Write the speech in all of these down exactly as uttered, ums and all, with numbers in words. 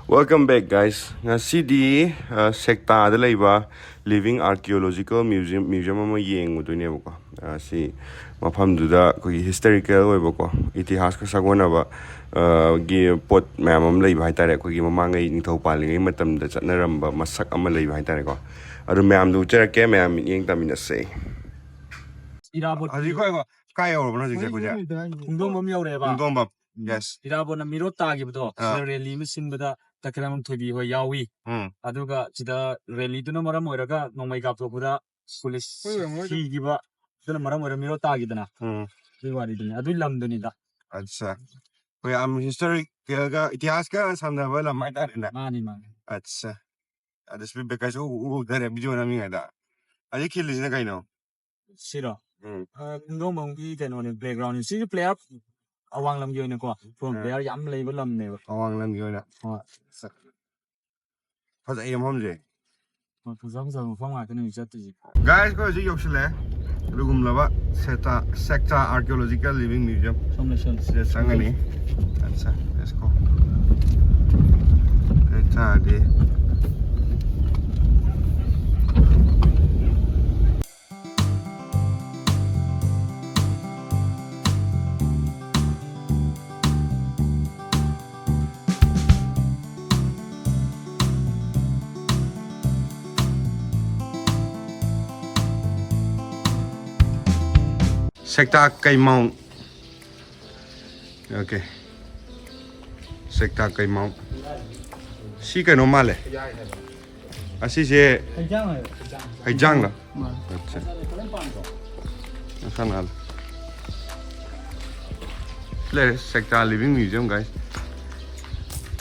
Welcome back, guys. ꯉꯁꯤꯗꯤ ꯁꯦꯛꯇꯥꯗ ꯂꯩꯕ Living Archaeological Museum museum ꯑꯃ ꯌꯦꯡꯉꯨꯗꯣꯏꯅꯦꯕꯀꯣ꯫ ꯁꯤ ꯃꯐꯝꯗꯨꯗ ꯑꯩꯈꯣꯏꯒꯤ ꯍꯤꯁꯇꯣꯔꯤꯀꯦꯜ ꯑꯣꯏꯕꯀꯣ, ꯏꯇꯤꯍꯥꯁꯀ ꯁꯥꯒꯣꯟꯅꯕ ꯒꯤ ꯄꯣꯠ ꯃꯌꯥꯝ ꯑꯃ ꯂꯩꯕ ꯍꯥꯏꯇꯥꯔꯦ꯫ ꯑꯩꯈꯣꯏꯒꯤ ꯃꯃꯥꯡꯉꯩ ꯅꯤꯡꯊꯧ ꯄꯥꯜꯂꯤꯉꯩ ꯃꯇꯝꯗ ꯆꯠꯅꯔꯝꯕ ꯃꯁꯛ ꯑꯃ ꯂꯩꯕ ꯍꯥꯏꯇꯥꯔꯦꯀꯣ꯫ ꯑꯗꯨ ꯃꯌꯥꯝꯗꯨ ꯎꯠꯆꯔꯛꯀꯦ, ꯃꯌꯥꯝ ꯃꯤꯠꯌꯦꯡ ꯇꯥꯃꯤꯟꯅꯁꯦ꯫ ꯏꯔꯥꯕꯣꯠꯀꯤ ꯍꯧꯖꯤꯛ ꯑꯩꯈꯣꯏ ꯀꯥꯏ ꯌꯧꯔꯕꯅꯣ ꯍꯧꯖꯤꯛꯁꯦ ꯑꯩꯈꯣꯏꯁꯦ? ꯄꯨꯡꯗꯣꯡꯕꯝ ꯌꯧꯔꯦꯕ꯫ ꯄꯨꯡꯗꯣꯡꯕꯝ꯫ ꯎꯝ꯫ Yes꯫ ꯏꯔꯥꯕꯣꯠꯅ ꯃꯤꯔꯣꯠ ꯇꯥꯈꯤꯕꯗꯣ, ꯑꯥ꯫ ꯁꯤꯗ ꯔꯦꯂꯤ ꯑꯃ ꯁꯤꯟꯕꯗ ꯇꯈꯦꯂꯝꯕꯝ ꯊꯣꯏꯕꯤ ꯍꯣꯏ ꯌꯥꯎꯏ꯫ ꯎꯝ꯫ ꯑꯗꯨꯒ ꯁꯤꯗ ꯔꯦꯂꯤꯗꯨꯅ ꯃꯔꯝ ꯑꯣꯏꯔꯒ ꯅꯣꯡꯃꯩ ꯀꯥꯞꯊꯣꯛꯄꯗ ꯄꯨꯂꯤꯁ ꯍꯣꯏ, ꯍꯣꯏ, ꯍꯣꯏ꯫ ꯁꯤꯈꯤꯕ, ꯑꯗꯨꯅ ꯃꯔꯝ ꯑꯣꯏꯔꯒ ꯃꯤꯔꯣꯠ ꯇꯥꯈꯤꯗꯅ꯫ ꯎꯝ꯫ ꯑꯗꯨꯒꯤ ꯋꯥꯔꯤꯗꯨꯅꯤ꯫ ꯑꯗꯨꯒꯤ ꯂꯝꯗꯨꯅꯤꯗ꯫ ꯑꯠꯆꯥ꯫ ꯑꯩꯈꯣꯏ ꯌꯥꯝ ꯍꯤꯁꯇꯣꯔꯤꯀꯦꯜꯒ ꯏꯇꯤꯍꯥꯁꯀ ꯁꯝꯅꯕ ꯂꯝ ꯍꯥꯏꯇꯥꯔꯦꯅꯦ꯫ ꯃꯥꯅꯤ, ꯃꯥꯅꯤ꯫ ꯑꯠꯆꯥ꯫ ꯑꯗ ꯁ꯭ꯄꯤꯠ ꯕ꯭ꯔꯦꯀꯔꯁꯨ ꯎ-, ꯎ-, ꯎꯗꯔꯦ ꯚꯤꯗꯤꯑꯣ ꯅꯝꯃꯤꯉꯩꯗ꯫ ꯑꯗꯩ ꯈꯤꯜꯂꯤꯁꯤꯅ ꯀꯩꯅꯣ? ꯁꯤꯔꯣ? ꯎꯝ꯫ ꯑ, ꯄꯨꯡꯗꯣꯡꯕꯝꯒꯤ ꯀꯩꯅꯣꯅꯦ, ꯕꯦꯛꯒ꯭ꯔꯥꯎꯟꯅꯦ꯫ ꯁꯤꯁꯨ ꯄ꯭ꯂꯦꯌꯔ ꯑꯋꯥꯡ ꯂꯝꯒꯤ ꯑꯣꯏꯅꯀꯣ, ꯐꯨꯠꯕꯣꯜ ꯑꯥ꯫ ꯄ꯭ꯂꯦꯌꯔ ꯌꯥꯝ ꯂꯩꯕ ꯂꯝꯅꯦꯕ꯫ ꯑꯋꯥꯡ ꯂꯝꯒꯤ ꯑꯣꯏꯅ꯫ ꯍꯣꯏ꯫ ꯁꯛ-, ꯐꯖꯩ ꯃꯐꯝꯁꯦ꯫ ꯍꯣꯏ, ꯐꯖ ꯐꯖꯕ ꯃꯐꯝ ꯉꯥꯛꯇꯅꯦ ꯍꯧꯖꯤꯛ ꯆꯠꯇꯣꯏꯁꯦ꯫ Guys, ꯑꯩꯈꯣꯏ ꯍꯧꯖꯤꯛ ꯌꯧꯁꯤꯜꯂꯛꯑꯦ꯫ ꯑꯗꯨꯒꯨꯝꯂꯕ ꯁꯦꯇꯥ-, ꯁꯦꯛꯇꯥ Archaeological Living Museum꯫ ꯁꯣꯝ ꯂꯩꯁꯜꯂꯣ꯫ ꯁꯤꯗ ꯆꯪꯒꯅꯤ꯫ ꯑꯠꯆꯥ, let's go꯫ ꯑꯗꯨ ꯑꯣꯏꯇꯥꯔꯗꯤ ꯁꯦꯛꯇꯥ ꯀꯩꯃꯥꯎ꯫ Okay꯫ ꯁꯦꯛꯇꯥ ꯀꯩꯃꯥꯎ꯫ ꯁꯤ ꯀꯩꯅꯣ ꯃꯥꯜꯂꯦ꯫ ꯑꯁꯤꯁꯦ ꯍꯩꯖꯥꯡ ꯍꯥꯏꯕ꯫ ꯍꯩꯖꯥꯡꯂ? ꯃꯥꯅꯦ꯫ ꯑꯠꯆꯥ꯫ ꯃꯁꯥ ꯅꯥꯜꯂꯦ꯫ ꯂꯩꯔꯦ ꯁꯦꯛꯇꯥ Living Museum, guys꯫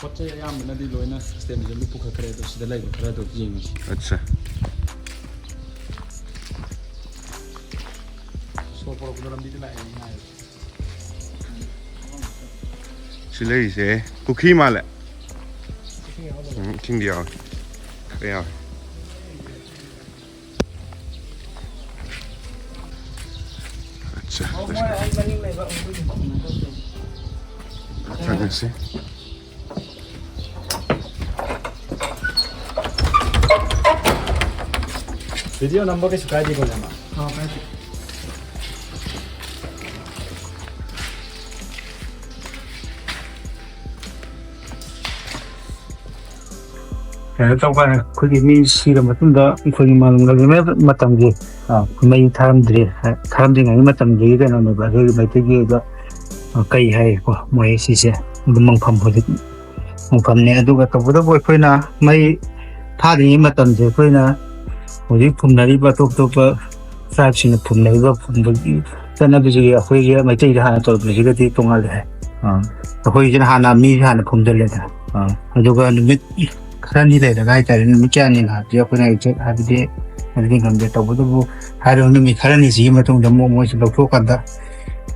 ꯄꯣꯠ ꯆꯩ ꯑꯌꯥꯝꯕꯅꯗꯤ ꯂꯣꯏꯅ ꯁ꯭ꯇꯦꯠ ꯃ꯭ꯌꯨꯖꯤꯌꯝꯗ ꯄꯨꯈꯠꯈ꯭ꯔꯦ, ꯑꯗꯣ ꯁꯤꯗ ꯂꯩꯕ ꯈꯔꯗꯣ ꯌꯦꯡꯉꯁꯤ꯫ ꯑꯠꯆꯥ꯫ ꯁꯣꯔ ꯄꯣꯔꯛꯄꯗ ꯂꯝꯕꯤꯗ ꯂꯥꯛꯑꯦ ꯉꯥꯏꯔꯦ꯫ ꯁꯤ ꯂꯩꯔꯤꯁꯦ ꯄꯨꯈ꯭ꯔꯤ ꯃꯥꯜꯂꯦ꯫ ꯎꯝ, ꯏꯁꯤꯡꯗꯤ ꯌꯥꯎꯋꯦ꯫ ꯈꯔ ꯌꯥꯎꯋꯦ꯫ ꯑꯠꯆꯥ꯫ ꯆꯪꯉꯁꯤ꯫ ꯚꯤꯗꯤꯑꯣ ꯅꯝꯕ ꯀꯩꯁꯨ ꯀꯥꯏꯗꯦꯀꯣ, ꯏꯌꯥꯝꯕ? ꯑꯥ, ꯀꯥꯏꯗꯦ꯫ ꯀꯩꯅꯣ ꯇꯧꯕ, ꯑꯩꯈꯣꯏꯒꯤ ꯃꯤ ꯁꯤꯔ ꯃꯇꯨꯡꯗ ꯑꯩꯈꯣꯏꯒꯤ ꯃꯥꯂꯪ ꯂꯩꯔꯤꯉꯩ ꯃꯇꯝꯒꯤ, ꯑꯥ, ꯃꯩ ꯊꯥꯔꯝꯗ꯭ꯔꯤ, ꯊꯥꯔꯝꯗ꯭ꯔꯤꯉꯩꯒꯤ ꯃꯇꯝꯗꯨꯒꯤ ꯀꯩꯅꯣꯅꯦꯕ, ꯑꯩꯈꯣꯏꯒꯤ ꯃꯩꯇꯩꯒꯤ ꯑꯣꯏꯕ, ꯑ, ꯀꯩ ꯍꯥꯏꯀꯣ, ꯃꯣꯏ ꯁꯤꯁꯦ ꯑꯗꯨꯝ ꯃꯪꯐꯝ, ꯍꯧꯖꯤꯛ ꯃꯪꯐꯝꯅꯦ꯫ ꯑꯗꯨꯒ ꯇꯧꯕꯇꯕꯨ ꯑꯩꯈꯣꯏꯅ ꯃꯩ ꯊꯥꯗ꯭ꯔꯤꯉꯩ ꯃꯇꯝꯁꯦ, ꯑꯩꯈꯣꯏꯅ ꯍꯧꯖꯤꯛ ꯐꯨꯝꯅꯔꯤꯕ ꯑꯇꯣꯞ ꯑꯇꯣꯞꯄ ꯇ꯭ꯔꯥꯏꯕꯁꯤꯡꯅ ꯐꯨꯝꯅꯔꯤꯕ, ꯐꯨꯝꯕꯒꯤ ꯆꯠꯅꯕꯤꯁꯤꯒꯤ ꯑꯩꯈꯣꯏꯒꯤ ꯃꯩꯇꯩꯗ ꯍꯥꯟꯅ ꯇꯧꯔꯛꯄꯁꯤꯒꯗꯤ ꯇꯣꯉꯥꯜꯂꯦ ꯍꯥꯏ꯫ ꯑꯥ꯫ ꯑꯩꯈꯣꯏꯁꯤꯅ ꯍꯥꯟꯅ ꯃꯤꯁꯦ ꯍꯥꯟꯅ ꯐꯨꯝꯖꯜꯂꯦꯗꯅ꯫ ꯑꯥ꯫ ꯑꯗꯨꯒ ꯅꯨꯃꯤꯠ ꯈꯔꯅꯤ ꯂꯩꯔꯒ ꯍꯥꯏꯇꯥꯔꯦ, ꯅꯨꯃꯤꯠ ꯀꯌꯥꯅꯤ ꯉꯥꯏꯍꯥꯛꯇꯤ ꯑꯩꯈꯣꯏꯅ exact ꯍꯥꯏꯕꯗꯤ, ꯍꯥꯏꯕꯗꯤ ꯉꯝꯗꯦ꯫ ꯇꯧꯕꯇꯕꯨ ꯍꯥꯏꯔꯤꯕ ꯅꯨꯃꯤꯠ ꯈꯔꯅꯤꯁꯤꯒꯤ ꯃꯇꯨꯡꯗ ꯑꯃꯨꯛ ꯃꯣꯏꯁꯦ ꯂꯧꯊꯣꯛꯑꯀꯥꯟꯗ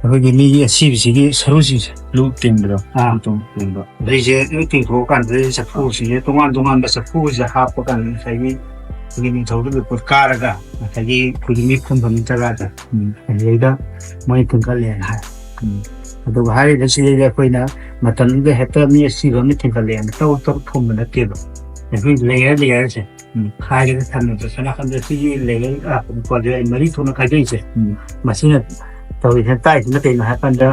ꯑꯩꯈꯣꯏꯒꯤ ꯃꯤꯒꯤ ꯑꯁꯤꯕꯁꯤꯒꯤ ꯁꯔꯨꯁꯤꯡꯁꯦ, ꯂꯨ ꯇꯤꯡꯕꯗꯣ, ꯑꯥ, ꯂꯨ ꯇꯤꯡꯕ꯫ ꯑꯗꯩꯁꯦ ꯂꯣꯏ ꯇꯤꯡꯊꯣꯛꯑꯀꯥꯟꯗ ꯆꯐꯨꯁꯤꯡꯁꯦ ꯇꯣꯉꯥꯟ ꯇꯣꯉꯥꯟꯕ ꯆꯐꯨꯁꯦ ꯍꯥꯞꯄ ꯀꯥꯟꯗ ꯉꯁꯥꯏꯒꯤ ꯑꯩꯈꯣꯏꯒꯤ ꯅꯤꯡꯊꯧꯗꯨꯒꯤ ꯄꯣꯠ ꯀꯥꯔꯒ ꯉꯁꯥꯏꯒꯤ ꯑꯩꯈꯣꯏꯒꯤ ꯃꯤ ꯐꯝꯐꯝ ꯖꯒꯥꯗ, ꯎꯝ, ꯑꯗꯨꯗꯩꯗ ꯃꯣꯏ ꯊꯤꯡꯒꯠꯂꯦꯅ ꯍꯥꯏ꯫ ꯎꯝ꯫ ꯑꯗꯨꯒ ꯍꯥꯏꯔꯤꯕꯁꯤꯗꯩꯗ ꯑꯩꯈꯣꯏꯅ ꯃꯇꯝꯗꯨꯗ ꯍꯦꯛꯇ ꯃꯤ ꯑꯁꯤꯕ ꯑꯃ ꯊꯤꯡꯒꯠꯂꯦꯅ ꯇꯧ ꯇꯧ ꯊꯣꯡꯕ ꯅꯠꯇꯦꯕ꯫ ꯑꯩꯈꯣꯏ ꯂꯦꯌꯔ ꯂꯦꯌꯔꯁꯦ, ꯎꯝ, ꯈꯥꯏꯔꯒ ꯊꯝꯃꯦꯕ꯫ ꯁꯣꯝ ꯅꯥꯀꯟꯗ ꯁꯤꯒꯤ ꯂꯦꯌꯔ ꯂꯥꯛꯄꯗꯀꯣ, ꯑꯗꯨ ꯑꯩ ꯃꯔꯤ ꯊꯣꯛꯅ ꯈꯥꯏꯗꯣꯛꯏꯁꯦ꯫ ꯎꯝ꯫ ꯃꯁꯤꯅ ꯇꯧꯔꯤꯁꯤꯅ, ꯇꯥꯛꯏꯁꯤꯅ ꯀꯩꯅꯣ ꯍꯥꯏ ꯀꯥꯟꯗ,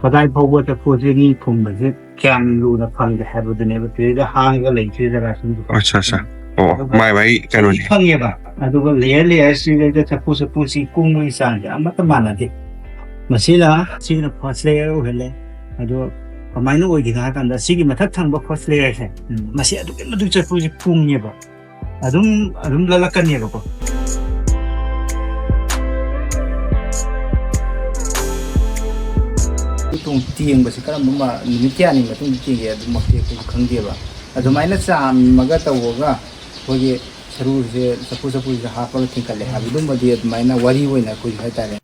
ꯀꯗꯥꯏ ꯐꯥꯎꯕ ꯆꯐꯨꯁꯦ ꯃꯤ ꯐꯨꯝꯕꯁꯦ ꯀꯌꯥꯝ ꯂꯨꯅ ꯐꯪꯒꯦ ꯍꯥꯏꯕꯗꯨꯅꯦꯕ꯫ ꯁꯤꯗꯩꯗ ꯍꯥꯡꯉꯒ ꯂꯩꯈ꯭ꯔꯤ ꯖꯒꯥꯁꯤꯡꯗꯣ꯫ ꯑꯠꯆꯥ, ꯑꯠꯆꯥ꯫ ꯑꯣ, ꯑꯗꯨꯒ ꯃꯥꯏ ꯃꯥꯏ ꯀꯩꯅꯣꯅꯤ꯫ ꯐꯪꯉꯦꯕ꯫ ꯑꯗꯨꯒ ꯂꯦꯌꯔ ꯂꯦꯌꯔꯁꯤꯗꯩꯗ ꯆꯐꯨ ꯆꯐꯨꯁꯤ ꯀꯨꯡꯕꯒꯤ ꯆꯥꯡꯁꯦ ꯑꯃꯠꯇ ꯃꯥꯟꯅꯗꯦ꯫ ꯃꯁꯤꯅ, ꯁꯤꯅ ꯐꯥꯔꯁ ꯂꯦꯌꯔ ꯑꯣꯏꯍꯜꯂꯦ꯫ ꯑꯗꯣ ꯀꯃꯥꯏꯅ ꯑꯣꯏꯒꯦꯅꯣ ꯍꯥꯏ ꯀꯥꯟꯗ, ꯁꯤꯒꯤ ꯃꯊꯛ ꯊꯪꯕ ꯐꯥꯔꯁ ꯂꯦꯌꯔꯁꯦ, ꯎꯝ, ꯃꯁꯤ ꯑꯗꯨꯛꯀꯤ ꯃꯇꯤꯛ ꯆꯐꯨꯁꯦ ꯀꯨꯡꯉꯦꯕ꯫ ꯑꯗꯨꯝ, ꯑꯗꯨꯝ ꯂꯠꯂꯛꯀꯅꯦꯕꯀꯣ꯫ ꯇꯣꯡ-, ꯇꯦꯡꯕꯁꯦ ꯀꯔꯝꯕ ꯃ-, ꯅꯨꯃꯤꯠ ꯀꯌꯥꯅꯤ ꯃꯇꯨꯡꯗ ꯇꯦꯡꯒꯦ ꯑꯗꯨꯃꯛꯇꯤ ꯑꯩꯈꯣꯏꯁꯨ ꯈꯪꯗꯦꯕ꯫ ꯑꯗꯨꯃꯥꯏꯅ ꯆꯥꯝꯃꯒ ꯇꯧꯔꯒ ꯑꯩꯈꯣꯏꯒꯤ ꯁꯔꯨꯁꯦ, ꯆꯐꯨ ꯆꯐꯨꯁꯦ ꯍꯥꯞꯄꯒ ꯊꯤꯡꯀꯠꯂꯦ ꯍꯥꯏꯕꯗꯨꯃꯗꯤ ꯑꯗꯨꯃꯥꯏꯅ ꯋꯥꯔꯤ ꯑꯣꯏꯅ ꯑꯩꯈꯣꯏꯁꯨ ꯍꯥꯏꯇꯥꯔꯦ꯫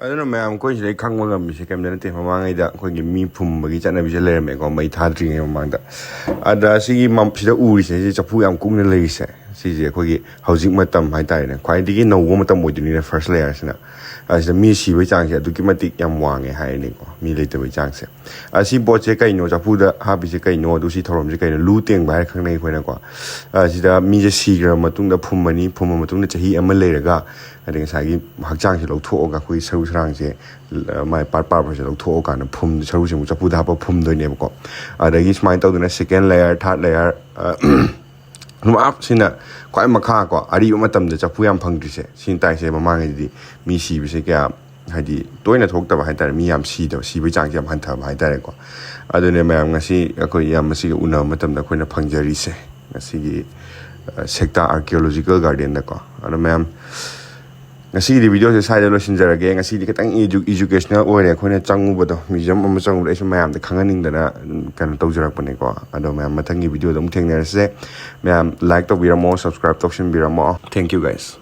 ꯑꯗꯨꯅ ꯃꯌꯥꯝ, ꯑꯩꯈꯣꯏ ꯁꯤꯗꯩ ꯈꯪꯕ ꯉꯝꯃꯤꯁꯦ ꯀꯩꯝꯇ ꯅꯠꯇꯦ, ꯃꯃꯥꯡꯉꯩꯗ ꯑꯩꯈꯣꯏꯒꯤ ꯃꯤ ꯐꯨꯝꯕꯒꯤ ꯆꯠꯅꯕꯤꯁꯦ ꯂꯩꯔꯝꯃꯦꯀꯣ, ꯃꯩ ꯊꯥꯗ꯭ꯔꯤꯉꯩ ꯃꯃꯥꯡꯗ꯫ ꯑꯗ ꯁꯤꯒꯤ ꯃꯝ-, ꯁꯤꯗ ꯎꯔꯤꯁꯦ, ꯁꯤ ꯆꯐꯨ ꯌꯥꯝ ꯀꯨꯡꯅ ꯂꯩꯔꯤꯁꯦ, ꯁꯤꯁꯦ ꯑꯩꯈꯣꯏꯒꯤ ꯍꯧꯖꯤꯛ ꯃꯇꯝ ꯍꯥꯏꯇꯥꯔꯦꯅꯦ, ꯈ꯭ꯋꯥꯏꯗꯒꯤ ꯅꯧꯕ ꯃꯇꯝ ꯑꯣꯏꯗꯣꯏꯅꯤꯅꯦ, ꯐꯥꯔꯁ ꯂꯦꯌꯔꯁꯤꯅ꯫ ꯑꯁꯤꯗ ꯃꯤ ꯁꯤꯕꯒꯤ ꯆꯥꯡꯁꯦ ꯑꯗꯨꯛꯀꯤ ꯃꯇꯤꯛ ꯌꯥꯝ ꯋꯥꯡꯉꯦ ꯍꯥꯏꯔꯅꯤꯀꯣ, ꯃꯤ ꯂꯩꯇꯕꯒꯤ ꯆꯥꯡꯁꯦ꯫ ꯑꯁꯤ ꯄꯣꯠꯁꯦ ꯀꯩꯅꯣ, ꯆꯐꯨꯗ ꯍꯥꯞꯄꯤꯁꯦ ꯀꯩꯅꯣ, ꯑꯗꯨ ꯁꯤ ꯊꯧꯔꯝꯁꯦ ꯀꯩꯅꯣ, ꯂꯨ ꯇꯦꯡꯕ ꯍꯥꯏꯔ ꯈꯪꯅꯩ ꯑꯩꯈꯣꯏꯅꯀꯣ꯫ ꯑꯁꯤꯗ ꯃꯤꯁꯦ ꯁꯤꯈ꯭ꯔꯕ ꯃꯇꯨꯡꯗ ꯐꯨꯝꯃꯅꯤ, ꯐꯨꯝꯃ ꯃꯇꯨꯡꯗ ꯆꯍꯤ ꯑꯃ ꯂꯩꯔꯒ, ꯍꯥꯏꯗꯤ ꯉꯁꯥꯏꯒꯤ ꯍꯛꯆꯥꯡꯁꯦ ꯂꯧꯊꯣꯛꯑꯒ, ꯑꯩꯈꯣꯏꯒꯤ ꯁꯔꯨ ꯁꯔꯥꯡꯁꯦ, ꯃꯥꯏ ꯄꯥꯔꯠ ꯄꯥꯔꯠꯁꯦ ꯂꯧꯊꯣꯛꯑꯀꯥꯟꯗ ꯐꯨꯝ, ꯁꯔꯨꯁꯦ ꯑꯃꯨꯛ ꯆꯐꯨꯗ ꯍꯥꯞꯄ ꯐꯨꯝꯗꯣꯏꯅꯦꯕꯀꯣ꯫ ꯑꯗꯒꯤ ꯁꯨꯃꯥꯏꯅ ꯇꯧꯗꯅ second layer, third layer, ꯑꯗꯨꯝ ꯑꯞꯁꯤꯅ ꯈ꯭ꯋꯥꯏ ꯃꯈꯥ ꯀꯣ, ꯑꯔꯤꯕ ꯃꯇꯝꯗ ꯆꯐꯨ ꯌꯥꯝ ꯐꯪꯗ꯭ꯔꯤꯁꯦ ꯁꯤꯅ ꯇꯥꯏꯁꯦ꯫ ꯃꯃꯥꯡꯉꯩꯗꯗꯤ ꯃꯤ ꯁꯤꯕꯁꯦ ꯀꯌꯥ, ꯍꯥꯏꯗꯤ, ꯇꯣꯏꯅ ꯊꯣꯛꯇꯕ ꯍꯥꯏꯇꯥꯔꯦ, ꯃꯤ ꯌꯥꯝ ꯁꯤꯗꯕ, ꯁꯤꯕꯒꯤ ꯆꯥꯡꯁꯦ ꯌꯥꯝ ꯍꯟꯊꯕ ꯍꯥꯏꯇꯥꯔꯦꯀꯣ꯫ ꯑꯗꯨꯅꯦ ꯃꯌꯥꯝ ꯉꯁꯤ ꯑꯩꯈꯣꯏ ꯌꯥꯝ ꯃꯁꯤꯒ ꯎꯅꯕ ꯃꯇꯝꯗ ꯑꯩꯈꯣꯏꯅ ꯐꯪꯖꯔꯤꯁꯦ, ꯉꯁꯤꯒꯤ ꯁꯦꯛꯇꯥ ꯑꯥꯔꯀꯤꯑꯣꯂꯣꯖꯤꯀꯦꯜ ꯒꯥꯔꯗꯦꯟꯗꯀꯣ꯫ ꯑꯗꯣ ꯃꯌꯥꯝ, ꯉꯁꯤꯒꯤꯗꯤ ꯚꯤꯗꯤꯑꯣꯁꯦ ꯁ꯭ꯋꯥꯏꯗ ꯂꯣꯏꯁꯤꯟꯖꯔꯒꯦ꯫ ꯉꯁꯤꯗꯤ ꯈꯤꯇꯪ ꯏꯖꯨ ꯏꯖꯨꯀꯦꯁꯅꯦꯜ ꯑꯣꯏꯔꯦ, ꯑꯩꯈꯣꯏꯅ ꯆꯪꯉꯨꯕꯗꯣ, ꯃ꯭ꯌꯨꯖꯤꯌꯝ ꯑꯃ ꯆꯪꯉꯨꯕꯗ ꯑꯩꯁꯨ ꯃꯌꯥꯝꯗ ꯈꯪꯍꯟꯅꯤꯡꯗꯅ ꯀꯩꯅꯣ ꯇꯧꯖꯔꯛꯄꯅꯦꯀꯣ꯫ ꯑꯗꯣ ꯃꯌꯥꯝ, ꯃꯊꯪꯒꯤ ꯚꯤꯗꯤꯑꯣꯗ ꯑꯃꯨꯛ ꯊꯦꯡꯅꯔꯁꯦ꯫ ꯃꯌꯥꯝ ꯂꯥꯏꯛ ꯇꯧꯕꯤꯔꯝꯃꯣ, ꯁꯕꯁꯀ꯭ꯔꯥꯏꯞ ꯇꯧꯁꯤꯟꯕꯤꯔꯝꯃꯣ꯫ Thank you guys꯫